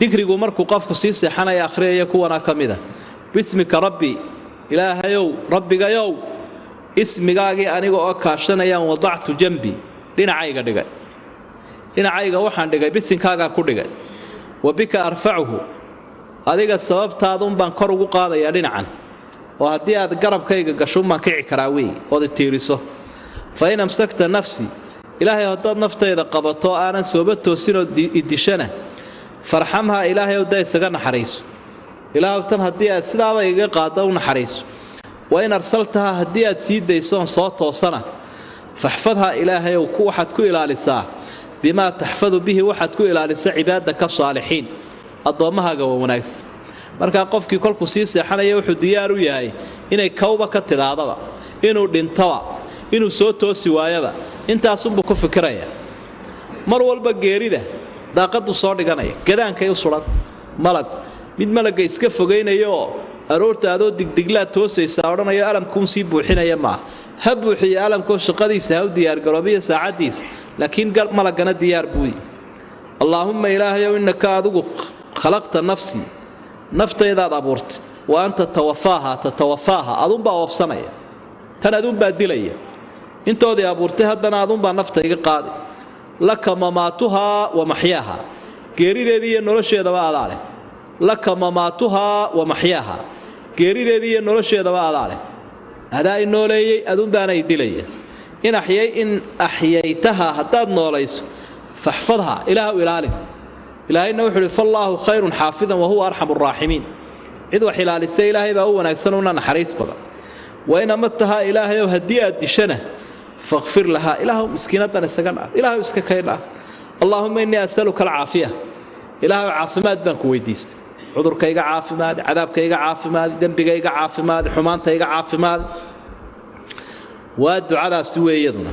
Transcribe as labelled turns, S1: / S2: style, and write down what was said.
S1: Dikrigu markuu qofku sii seexanaya akhriyaya kuwana ka mida: bismika rabbi, ilaahayow rabbigayow, ismigaagii aniga oo kaashanayaan, wadactu jambi, dhinacayga dhigay, dhinacayga waxaan dhigay bisinkaagaan ku dhigay, wa bika arfacuhu, adiga sababtaadunbaan kor ugu qaadayaa dhinacan, oo haddii aad garabkayga gashuunbaan kici karaa wey ood itiiriso. Fa in amsakta nafsi, ilaahay haddaad naftayda qabato aanan sooba toosinoo idishana, farxamha, ilaahayow da isaga naxariiso. Ilaahow tan haddii aad sidaaba igaga qaaddo u naxariiso. Wa in arsaltaha, haddii aad sii daysoon soo toosana, faxfadha, ilaahayow waxaad ku ilaalisaa, bimaa taxfadu bihi, waxaad ku ilaalisa, cibaadaka saalixiin, addoommahaaga waa wanaagsan. Markaa qofkii kolkuu sii seexanaya wuxuu diyaar u yahay inay kawba ka tidhaahdaba, inuu dhintaba, inuu soo toosi waayaba, intaasunbuu ku fikiraya. Mar walba geerida daaqaduu soo dhiganaya, gadaankay u suhan malag, mid malagga iska fogaynaya oo aroorta adoo digdiglaad toosaysaa odhanayo alamkuun sii buuxinaya maaha. Ha buuxiyo alamkoo shaqadiisa ha u diyaargaroobiyo saacaddiisa, laakiin malaggana diyaar buuyi. Allaahumma, ilaahayow, innaka adigu khalaqta nafsii, naftaydaad abuurtay, wa anta tawafaaha, tatawafaaha, adunbaa oofsanaya tan, adunbaa dilaya. Intoodii abuurtay haddana adunbaa nafta iga qaadi. Laka mamaatuhaa wa maxyaaha, geerideedii iyo nolosheedaba adaa leh. Laka mamaatuhaa wa maxyaaha, geerideedii iyo nolosheedaba adaa leh, adaa i nooleeyey, adunbaana i dilaya. In axyay, in axyaytaha, haddaad noolayso, faxfadha, ilaah u ilaalin. Ilaahayna wuxuu uhi: faallaahu khayrun xaafidan wa huwa arxamu araaximiin. Cid wax ilaalisa ilaahay baa u wanaagsan una naxariis badan. Wa in amatahaa, ilaahayow haddii aad dishana, fakfir lahaa, ilaahw miskiinadan isaga dhaaf, ilaahw iska kay dhaaf. Allaahuma innii asaluka alcaafiya, ilaahw caafimaad baan ku weydiistay, cudurkayga caafimaad, cadaabkayga caafimaad, dembigayga caafimaad, xumaantayga caafimaad. Waa ducadaasi weeyaduna.